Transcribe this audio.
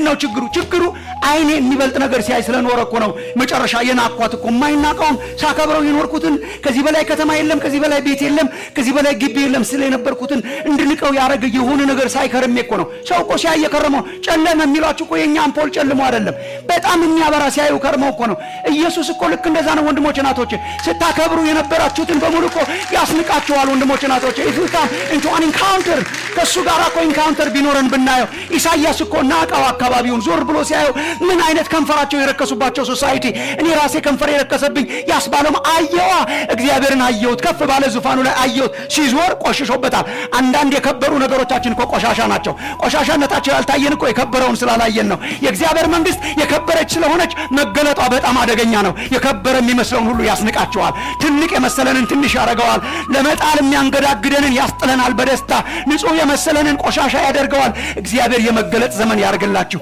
ምንድን ነው ችግሩ? ችግሩ አይኔ የሚበልጥ ነገር ሲያይ ስለኖረ እኮ ነው። መጨረሻ የናኳት እኮ የማይናቀውን፣ ሳከብረው የኖርኩትን፣ ከዚህ በላይ ከተማ የለም፣ ከዚህ በላይ ቤት የለም፣ ከዚህ በላይ ግቢ የለም ስለ የነበርኩትን እንድንቀው ያደረገ የሆነ ነገር ሳይከርሜ እኮ ነው። ሰው እኮ ሲያይ የከረመው፣ ጨለመ የሚሏችሁ እኮ የእኛ አምፖል ጨልሞ አይደለም፣ በጣም የሚያበራ ሲያዩ ከርመው እኮ ነው። ኢየሱስ እኮ ልክ እንደዛ ነው። ወንድሞች እናቶቼ፣ ስታከብሩ የነበራችሁትን በሙሉ እኮ ያስንቃችኋል። ወንድሞች እናቶቼ፣ if you come into an encounter፣ ከእሱ ጋር እኮ encounter ቢኖረን ብናየው፣ ኢሳይያስ እኮ ናቀው። አካባቢውን ዞር ብሎ ሲያየው ምን አይነት ከንፈራቸው የረከሱባቸው society፣ እኔ ራሴ ከንፈር የረከሰብኝ ያስባለውም አየዋ። እግዚአብሔርን አየሁት፣ ከፍ ባለ ዙፋኑ ላይ አየሁት። ሲዞር ቆሽሾበታል። አንዳንድ የከበሩ ነገሮቻችን እኮ ቆሻሻ ናቸው። ቆሻሻነታቸው ያልታየን እኮ የከበረውን ስላላየን ነው። የእግዚአብሔር መንግስት የከበረች ስለሆነች መገለጧ በጣም አደገኛ ነው። የከበረ የሚመስለውን ሁሉ ያስንቃቸዋል። ትልቅ የመሰለንን ትንሽ ያደርገዋል። ለመጣል የሚያንገዳግደንን ያስጥለናል በደስታ። ንጹሕ የመሰለንን ቆሻሻ ያደርገዋል። እግዚአብሔር የመገለጥ ዘመን ያደርግላችሁ።